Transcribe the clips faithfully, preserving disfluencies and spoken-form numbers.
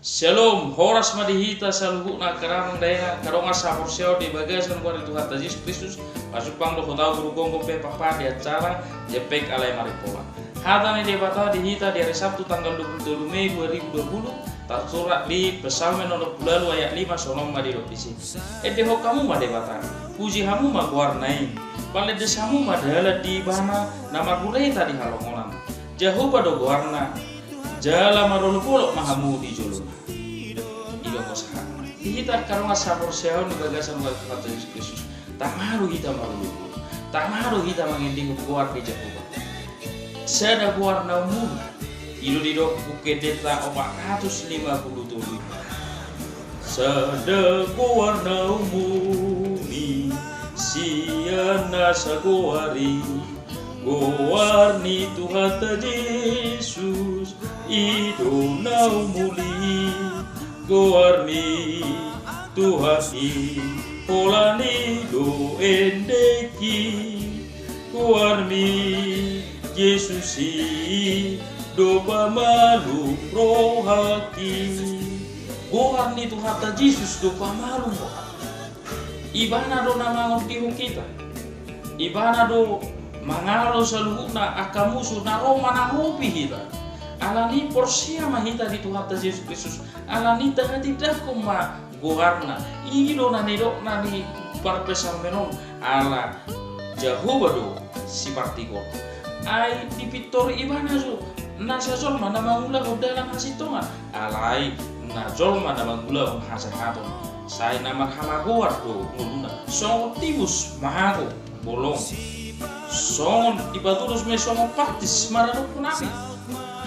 Syalom, horas ma di hita saluhutna angka damang dainang, angka dongan saporseaon di bagasan goar ni Tuhanta Jesus Kristus. Pajumpang do hita guru gomgom pe papa di acara Jempek Alai Maripola. Hata ni Debata di hita di ari Sabtu tanggal dua puluh tolu Mei dua ribu dua puluh, tarsurat di Psalmen onom puluh ualu ayat lima, songon on ma didok disi. Endehon hamu ma Debata, puji hamu ma goarna i, palendas hamu ma dalan di Ibana na marhureta di halongonan. Jahowa do goarna, jala marolopolop ma hamu di jolona. I do pasahatna. Di hita angka dongan saporseaon di bagasan goar ni Tuhanta Jesus Kristus, tama do hita marolopolop, tama do hita mangendehon goar ni Jahowa. Sada goar na umuli. I do didok Buku Endenta opat ratus lima puluh tolu. Sada goar na umuli sian nasa goar i. Goar ni Tuhanta Jesus, i do na umuli. Goarmi, Tuhan i, holan i do endek i. Goarmi, Jesus i, do pamalum rohangki. Goar ni Tuhanta Jesus do pamalum rohangki. Ibana do na mangondihon hita. Ibana do mangalo saluhutna angka musu na ro manangopi hita. Alani porsea ma hita di Tuhanta Jesus Kristus. Alani tahatindangkon ma goarna. I do na nidokna di parpsalmen on, ala Jahowa do sipartigor. Ai dipintori Ibana jo nasa jolma na mangulahon dalan hasintongan. Alai na jolma na mangulahon hajahaton, sai na marhamagoan do ngoluna. Songon timus mago bolong. Songon dipatudos ma i songon partis maradophon api.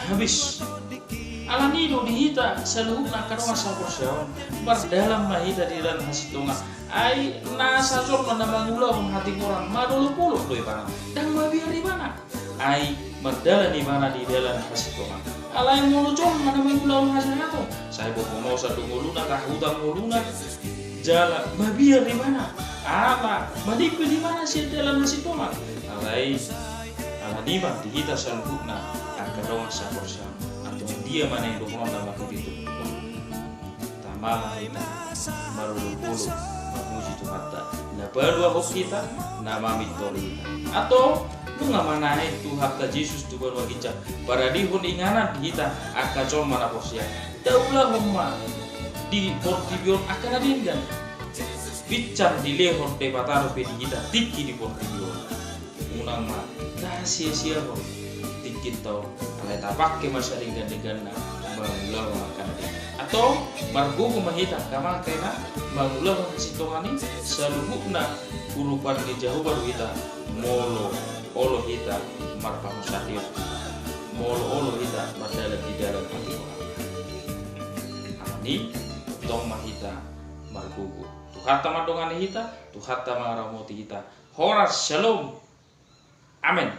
Habis. Alani do di hita saluhutna angka dongan saporseaon, mardalan ma hita di dalan hasintongan. Ai nasa jolma na mangulahon hatigoran, marolopolop do ibana. Ndang mabiar ibana. Ai mardalan ibana di dalan hasintongan. Alai molo jolma na mangulahon hajahaton, sai bohonosan do ngoluna, tahutan ngoluna, jala mabiar ibana. Ala manimbil ibana sian dalan hasintongan. Alai, alani ma di hita saluhutna angka dongan saporseaon, antong dia ma naeng dohonon na marhitehite on? Tama ma hita marolopolop mamuji Tuhanta, na paluahon hita, na mamintori hita. Antong nunga ma naeng Tuhanta Jesus tu banua ginjang paradehon inganan di hita angka jolma na porsea. Taulahon ma di portibi on angka na denggan. Pinsan dilehon Debata dope di hita tingki di portibi on. Unang ma tasia-siahon tingkinta on, alai tapangke ma sadenggan-dengganna mangulahon angka na denggan. Antong margogo ma hita angka amang inang mangulahon hasintongan i, saluhutna urupan ni Jahowa do hita, molo olo hita marpangunsandeon, molo olo hita mardalan di dalan hatigoran. Alani, tong ma hita margogo. Tuhanta mandongani hita, Tuhanta mangaramoti hita. Horas, syalom. Amen.